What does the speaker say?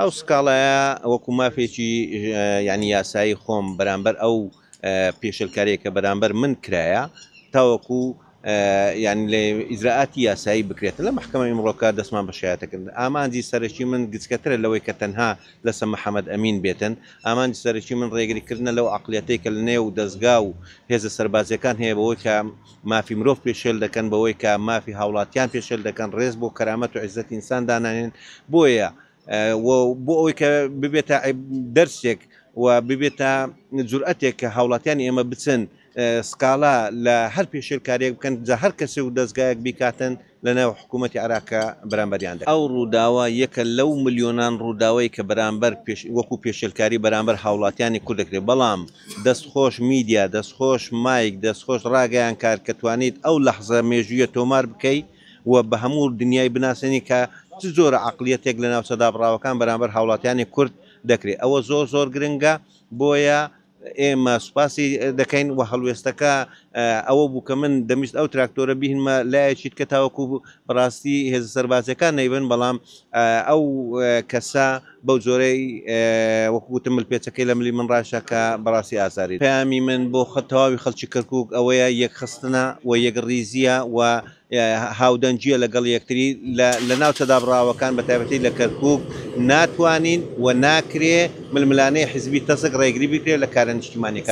ئەو سکاڵایە وەکو مافێکی یانی یاسایی خۆم بەرامبەر ئەو پێشێلکاریە کە بەرامبەر من کرایە تاوەکو یانی لە ئیجرائاتی یاسایی بکرێت لە مەحکەمە ئیمڕۆکە دەستمان بە شایەتەکردن ئامانجی سەرەکی من گچکەترە لەوەی کە تەنها لەسە محەمەد ئەمین بێتن ئامانجی سەرەکی من ڕێگریکردنە لەو عەقڵیەتەی کە لە نێو دەزگا و هێزە سەربازیەکان هەیە بەوەی کە مافی مرۆڤ پێشێل دەکەن بەوەی کە مافی هاوڵاتیان پێشێل دەکەن ڕێز بۆ کەرامەت و عیزەتی ئینسان دانانێن بۆیە و بۆ ئەوەی کە ببێتە دەرسێک و ببێتە جورئەتێک کە هاوڵاتیانی ئێمە بچن سکاڵا لە هەر پێشێلکاریەک بکەن جا هەر کەسێ و دەزگایەک بیکاتن لە ناو حکوومەتی عێراق کە بەرامبەریان دەکرێت. ئەو ڕووداوە یەکە لەو ملیۆنان ڕووداوەی کە بەرامبەر وەکو پێشێلکاری بەرامبەر هاوڵاتیانی کورد دەکرێت بەڵام دەست خۆش میدیا دەست خۆش مایک دەست خۆش ڕاگەیانکار کە توانیت ئەو لەحزە مێژوویە تۆمار بکەی و بە هەموو دنیای بناسێنی کە چ جۆرە عەقڵیەتێک لە ناوچە دابڕاوەکان بەرامبەر هاوڵاتیانی کورد دەکرێت ئەوە زۆر زۆر گرنگە بۆیە ئێمە سوپاسی دەکەین و هەڵوێستەکە ئەوە بوو کە من دەمویست ئەو تراکتۆرە بهێنمە لایەکی کە تاوەکو بەڕاستی هێزە سەربازیەکان نەیبن بەڵام ئەو کەسە بەو جۆرەی وەکو وتم ملپێچەکەی لە ملی من ڕاشە کە بەڕاستی ئازاری. پەیامی من بۆ تەواوی خەڵکی کەرکوک ئەوەیە یەکخستنە و یەکڕیزییە و هاودەنگییە لەگەڵ یەکتری لە ناوچە دابڕاوەکان بەتایبەتی لە کەرکوک ناتوانین و ناکرێ ململانێی حزبی تەسک ڕێگری بکرێت لە کارە نیشتیمانیەکان.